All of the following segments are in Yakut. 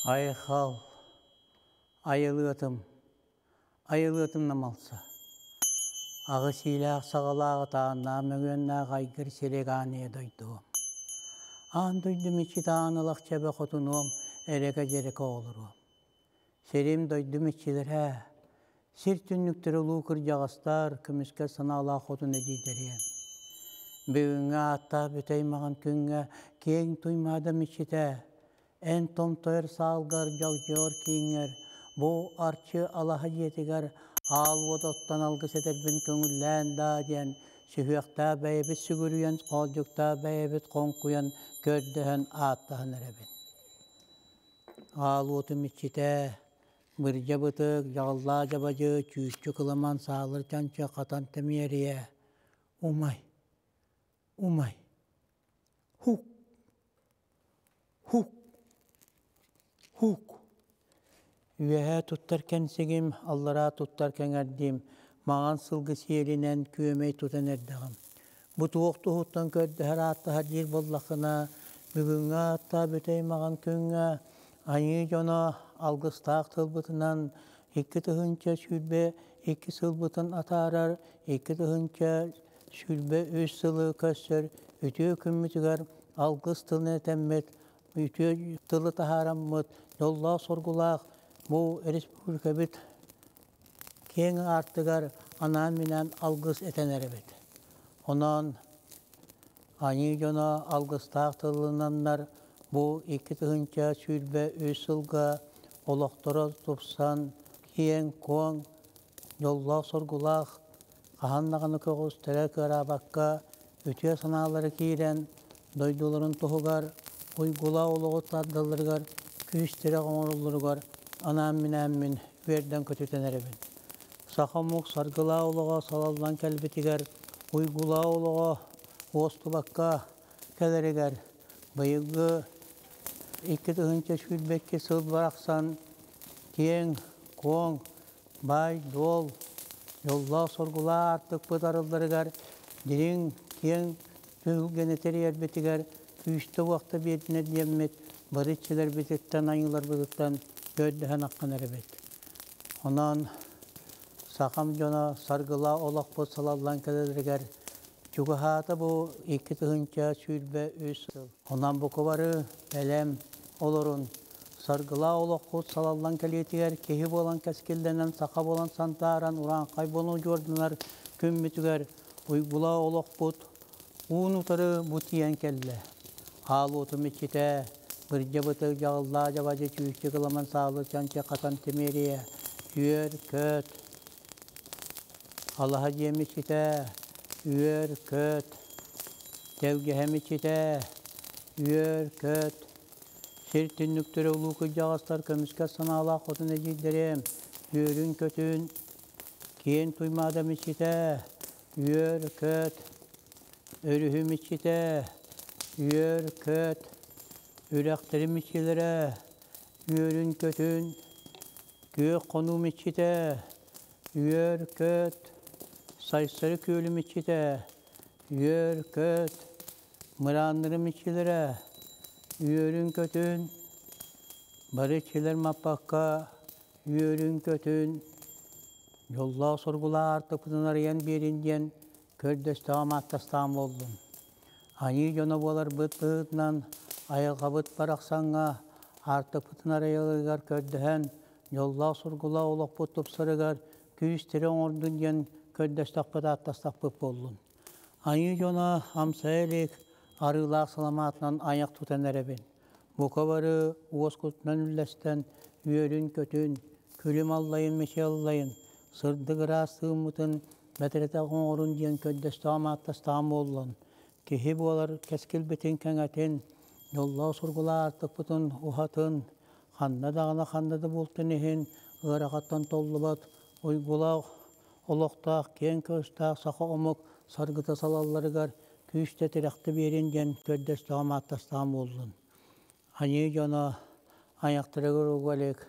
Айхал, айылыатым, айылыатым намалса. Аҕыс иилээх саҕалаах атааннаах мөҥүөннээх айгыр силик аан ийэ дойдуом. Аан дойду мичит аан ылах чэбэ хотунуом, эрэкэ-дьэрэкэ оҕолоруом. Сирим дойдум иччилэрэ, сир түннүктэрэ улуу кырдьаҕастар, көмүскэл санаалаах хотун эдьиийдэриэм. Бүгүҥҥү ааттаах бүтэй маҕан күҥҥэ киэҥ Туймаада мичитэ, эн томтойор саалгар дьогдьоор кииҥҥэр, бу Арчы алаһа дьиэтигэр аал уот оттон алгыс этэрбин көҥүллээн даа диэн сүһүөхтээх бэйэбит сүгүрүйэн, хоолдьуктаах бэйэбит хоҥкуйан, көрдөһөн ааттаһан эрэбин. Аал уотум иччитэ, бырдьа бытык, дьаҕыллаа дьабадьы, чүүччү кыламан саалыр чанча хатан тэмиэрийэ, умай, умай, хук, хук, хук. Үөһээ туттар кэнсигим, аллараа туттар кэҥэрдиим, маҥан сылгы сиэлинэн күөмэй тутан эрдэҕим. Бу туох туһуттан көрдөһөр ааттаһар диир буоллаххына, бүгүҥҥү ааттаа бүтэй маҕан күҥҥэ айыы дьоно алгыстаах тылбытынан 2022 сылбытын атаарар, 2023 сылы көрсөр үтүө күммүтүгэр алгыс тылын этэммит, үтүө тылы таһаараммыт, дьоллоох-соргулаах бу республикабыт киэҥ аартыгар анаан-минээн алгыс этэн эрэбит. Онон айыы дьоно алгыстаах тыллананнар бу 2023 сылга олохторо тупсан, киэҥ-куоҥ, дьоллоох-соргулаах, хаһан даҕаны көҕүстэрэ кыараабакка үтүө санаалара киирэн, дойдуларын туһугар уйгулаах олоҕу тардалларыгар күүстэрэ оҥороллоругар анаан-минээммин үөрдэн көтүтэн эрэбин. Саха омук саргылаах олоҕо салаллан кэлбитигэр уйгулаах олоҕо уостубакка кэлэригэр быйылгы 2022 сыл барахсан киэҥ, куоҥ, баай-дуол, дьоллоох-соргулаах аартыкпыт арылларыгар дириҥ, киэҥ түһүлгэни тэрийэрбитигэр күүстэ-уохта биэрдинэ диэммит бары иччилэрбититтэн, айыыларбытыттан көрдөһөн аххан эрэбит. Онон сахам дьоно саргылаах олохпут салаллан кэлэлэригэр чугаһаата бу 2023 сыл. Онон бука бары бэлэм олорун, саргылаах олохпут салаллан кэлиитигэр киһи буолан кэскиллэнэн, саха буолан сантааран, урааҥхай буолан удьуорданар күммүтүгэр уйгулаах олохпут уун-утары бу тиийэн кэллэ. Аал уотум иччитэ, бырдьа бытык дьаҕыллаа дьабадьы чүүччүк ыламан саалы чанча хатан тимириэ, үөр-көт, алаһа дьиэм иччитэ, үөр-көт, тэлгэһэм иччитэ, үөр-көт, сир түннүктэрэ улуу кырдьаҕастар көмүскэл санаалаах хотун эдьиийдэрим, үөрүн-көтүн, киэн туймаадам иччитэ, үөр-көт, өрүһүм иччитэ, үөр-көт, үрэхтэрим иччилэрэ, үөрүн-көтүн, күөх хонуум иччитэ, үөр-көт, сайсары күөлүм иччитэ, үөр-көт, мырааннарым иччилэрэ, үөрүн-көтүн, бары иччилэр маппакка, үөрүн-көтүн, дьоллоох-соргулаах аартыкпытын арыйан биэрин диэн көрдөстөҕүм ааттастаҕым буоллун. Айыы дьоно буоларбыт быһыытынан айылҕабыт барахсаҥҥа аартыкпытын арыйарыгар көрдөһөн, дьоллоох-соргулаах олохпут тупсарыгар күүс-тирэх оҥордун диэн көрдөстөхпүт ааттастахпыт буоллун. Айыы дьоно амсайа илик арыылаах саламаатынан айах тутан эрэбин. Бука бары уоскутунан үллэстэн, үөрүн-көтүн, күлүм аллайын мичил аллайын, сырдык ыраас тыыммытын бэтэрэтэ оҥорун диэн көрдөстөҕүм ааттастаҕым буоллун. Киһи буолар кэскилбитин кэҥэтин, дьоллоох-соргулаах аартыкпытын уһатын, ханна даҕаны ханна да буолтун иһин ыарахаттан толлубат уйгулаах олохтоох киэҥ көстөөх саха омук саргыта салалларыгар күүстэ тирэхтэ биэрин диэн көрдөстөҕүм ааттастаҕым буоллун. Айыы дьоно айахтарыгар уга илик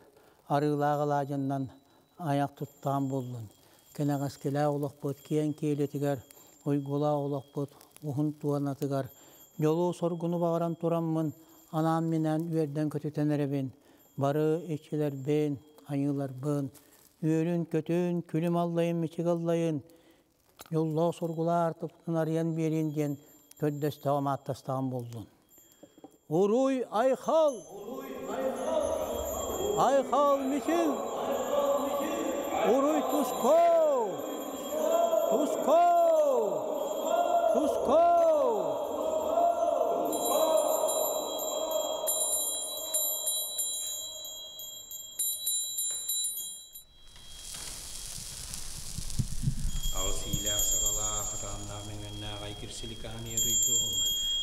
арыылаах алаадьыннан айах туттаҕым буоллун. Кэнэҕэскилээх олохпут киэҥ киэлитигэр, уйгулаах олохпут уһун туонатыгар дьолу-соргуну баҕаран тураммын анаан-минээн үөрдэн көтүтэн эрэбин. Бары иччилэрбин, айыыларбын, үөрүн-көтүн, күлүм аллайын, мичик аллайын, дьоллоох сургулаар туппутун арыйан биэрин диэн көрдөстөҕүм, ааттастаҕым буоллун. Уруй айхал! Айхал мичил! Уруй туско! Туско! Туско! Аҕыс иилээх-саҕалаах, атааннаах мэҥэннээх айгыр силикаан ийэ дойдум,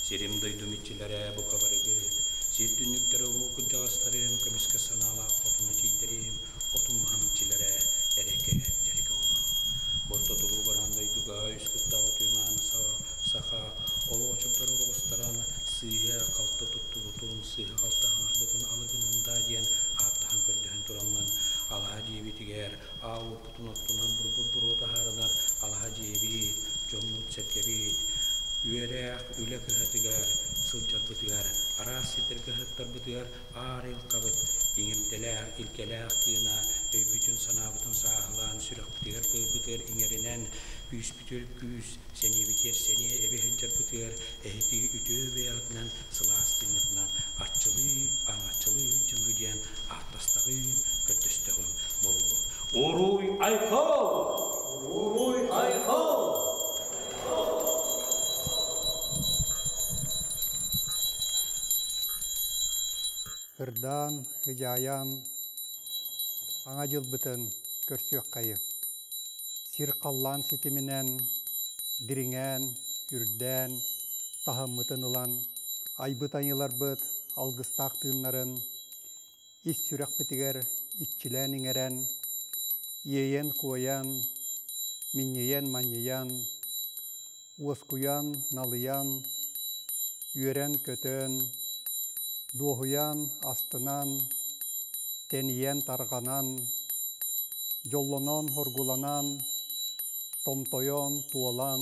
сирим дойдум иччилэрэ бука барыгыт, сир түннүктэрэ улуу кырдьаҕастарым, көмүскэ санаалаах хотун эдьиийдэрим, отун маһым иччилэрэ эрэкэ дьэрэкэ олорун. Орто туруу бараан дойдуга үс куттаах үтүө мааны саха олох очурдары ороҕустаран сыыһа-халты туттубутун, сыыһа-халты аҥарбытын алы гынан даа диэн ааттаһан көрдөһөн тураммын алаһа дьиэбитигэр аал уоппутун оттунан бур-бур таһаарынар алаһа дьиэбит, дьоммут-сэргэбит үөрэх, үлэ кыһатыгар сылдьарбытыгар, араас сирдэргэ ыһыктарбытыгар аар айылҕабыт иҥэмтэлээх, илгэлээх тыына өйбүтүн-санаабытын сааһылаан, сүрэхпитигэр-быарбытыгар иҥэринэн, күүспүтүгэр күүс, сэниэбитигэр сэниэ эбэ сылдьарбытыгар эһиги үтүө бэйэҕитинэн сылаас тыыҥҥытынан арчылыы, араҥаччылыы дьону диэн ааттастаҕым, көрдөстөҕүм буоллун. Уруй айхал! Уруй айхал! Ырдаан, ыдьаайаан, аҥа дьылбытын көрсүөххэйиҥ. Сир-халлаан ситиминэн дириҥээн, үрдээн, таһыммытын ылан, айбыт айыыларбыт алгыстаах тыыннарын ис сүрэхпитигэр иччилээн иҥэрэн, иэйэн-куойан, минньийэн-манньыйан, уоскуйан, налыйан, үөрэн-көтөн, дуоһуйан, астынан, тэнийэн-тарҕанан, дьоллонон-хоргуланан, томтойон, туолан,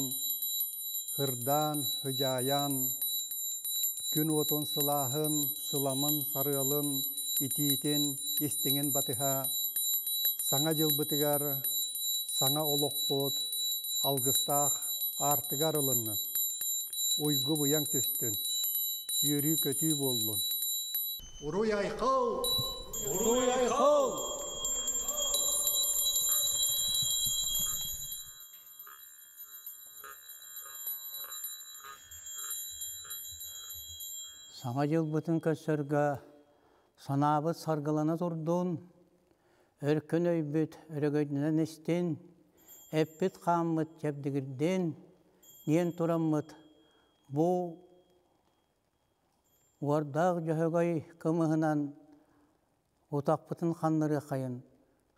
ырдаан, ыдьаайан, күн уотун сылааһын, сыламын, сарыалын, итиитин, истиҥин батыһа, Саҥа дьылбытыгар саҥа олохпут алгыстаах аартыгар ылыннын, уйгу-быйаҥ түстүн, үөрүү-көтүү буоллун. Уруй-айхал! Уруй-айхал! Саҥа дьылбытын көрсөргө санаабыт саргылана турдун, өркөн өйбүт өрөгөйдөнөн истин, эппит-хааммыт чэбдигирдин диэн тураммыт бу уордаах дьөһөгөй кымыһынан утахпытын ханнарыаххайын,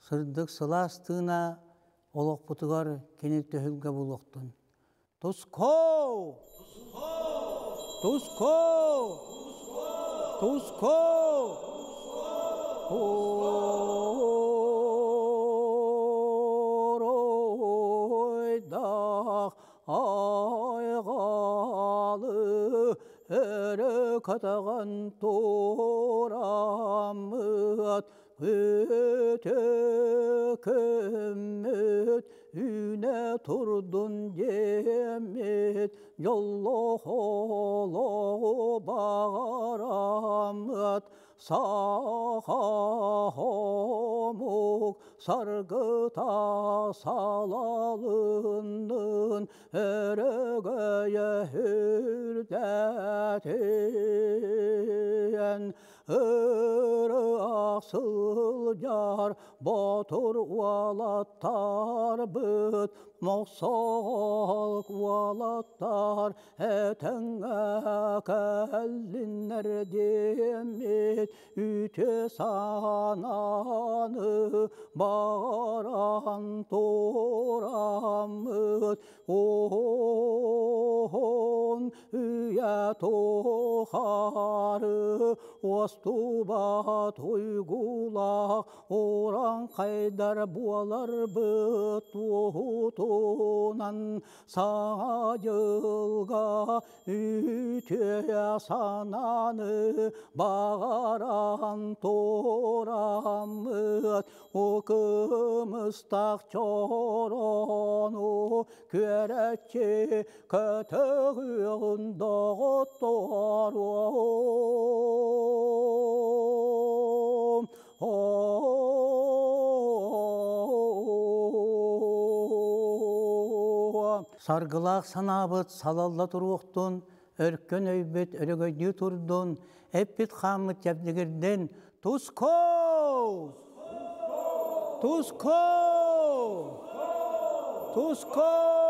сырдык сылаас тыына олохпутугар кини түһүлгэ булуохтун. Тускоо! Тускоо! Тускоо! Оройдах айҕалы өрө көтөҕөн тураммыт Өтө көммүт үүнэ турдун диэммит дьоллоох олоҕу баҕараммыт саха омук саргыта салалыннын өрөгөйө үрдэтин Ыраах сылдьар ботур уолаттарбыт, мохсоҕол уолаттар этэҥҥэ кэллиннэр диэммит үтүө санааны баҕаран тураммыт уһун үйэ тухары. уостубат уйгулаах урааҥхайдар буоларбыт туоһутунан Саҥа дьылга үтүө санааны баҕаран тураммыт укымыстах чороону күөрэччи көтөҕүөҕүн доҕотторуом. Саргылаах санаабыт салалла туруохтун, өркөн өйбүт өрөгөйдүү турдун, эппит хааммыт чэбдигирдин. Туско! Туско! Туско!